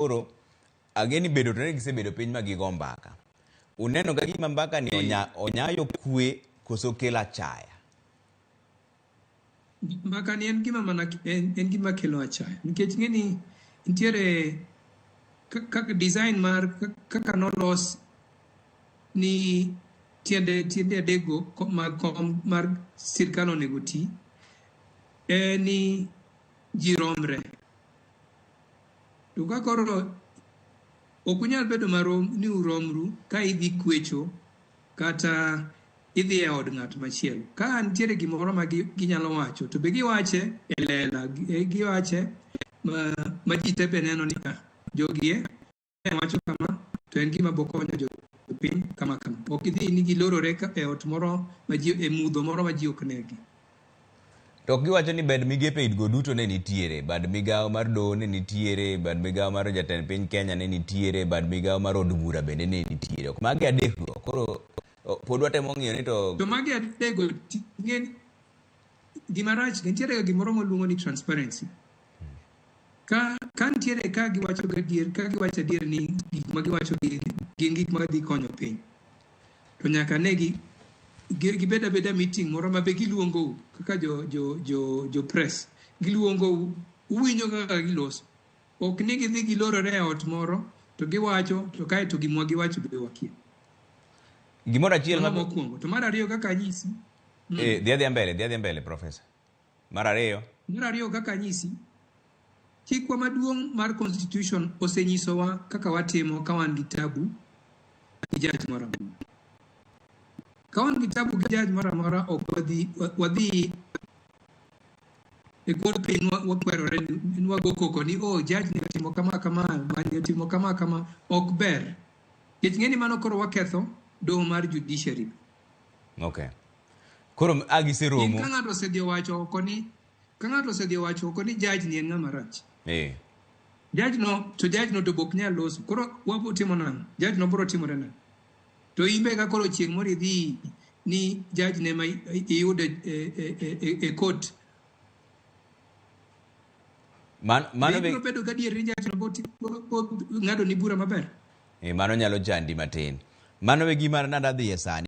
Koro ang'e ni bedo to ne gisebedo piny ma gigo mbaka. Uneno ka gima mbaka ni onyayo kwe koso kelo achaya? Mbaka ni en gima mana en gima kelo achaya nikech ng'e ni nitiere kaka design mar kaka nolos ni tiende adekgo mag kom mar sirkal onego ti en ni ji romre. To ka koro ok unyal bedo marom ni uromru ka idhi kwecho kata idhi e od ng'at machielo. Ka nitiere gimoro ma ginyalo wacho to be giwache e lela, giwache ma ji te be neno ni jogi e wacho kama to en gima bokonyo jopiny kama kama. Ok gidhi ni gilorore e ot moro ma ji e mudho moro ma ji ok negi. To giwacho ni bad migepe go duto ne nitiere, bad migawo mar doho ne nitiere, bad migawo mar jatend piny Kenya ne nitiere, bad migawo mar od bura bende ne nitiere. Ok magi adek go. Koro pod watemo ng'iyo ni to To magi adek go gima rach nitiere ga gimoro moluongo ni transparency. Ka nitiere ka giwacho gadier, ka giwacho adier ni gik ma giwacho gin gik ma dhi konyo piny. To nyaka ne gibed abeda meeting moro ma be giluongou kaka jo press. Giluongou, uwinjo kaka giloso. Ok ni gidhi gilorore e ot moro to giwacho to kae to gimwa giwacho be wakia. Gimoro achiel ma mokwongo. To mar ariyo kaka anyisi. Dhi adhiya mbele Professor. Mar ariyo. Mar ariyo kaka anyisi. Chikwa maduong' mar constitution osenyisowa kaka watimo ka wan gi tabu gi judge moro amora. Ka wan gi tabu gi judge moro amora ok wadhi e kor piny wakwerore ni wago koko ni oh judge ni otimo kama kama, mani otimo kama kama, ok ber. Nikech ng'e ni mano koro waketho doho mar judiciary. Okay. Koro a giseromo. Ka ng'ato osedhi owacho oko ni ka ng'ato osedhi owacho oko ni judge ni en ng'ama rach. Judge no to judge no to bok nyal loso. Koro wabo timo nang'o? Judge no biro timore nang'o? To imbe ka koro chieng' moro idhi ni judge ne ma iyude e court. Mano be bedo gadier ni judge no bo ng'ado ni bura maber. Mano nyalo chandi matin. Mano e gima nadadhiye sani.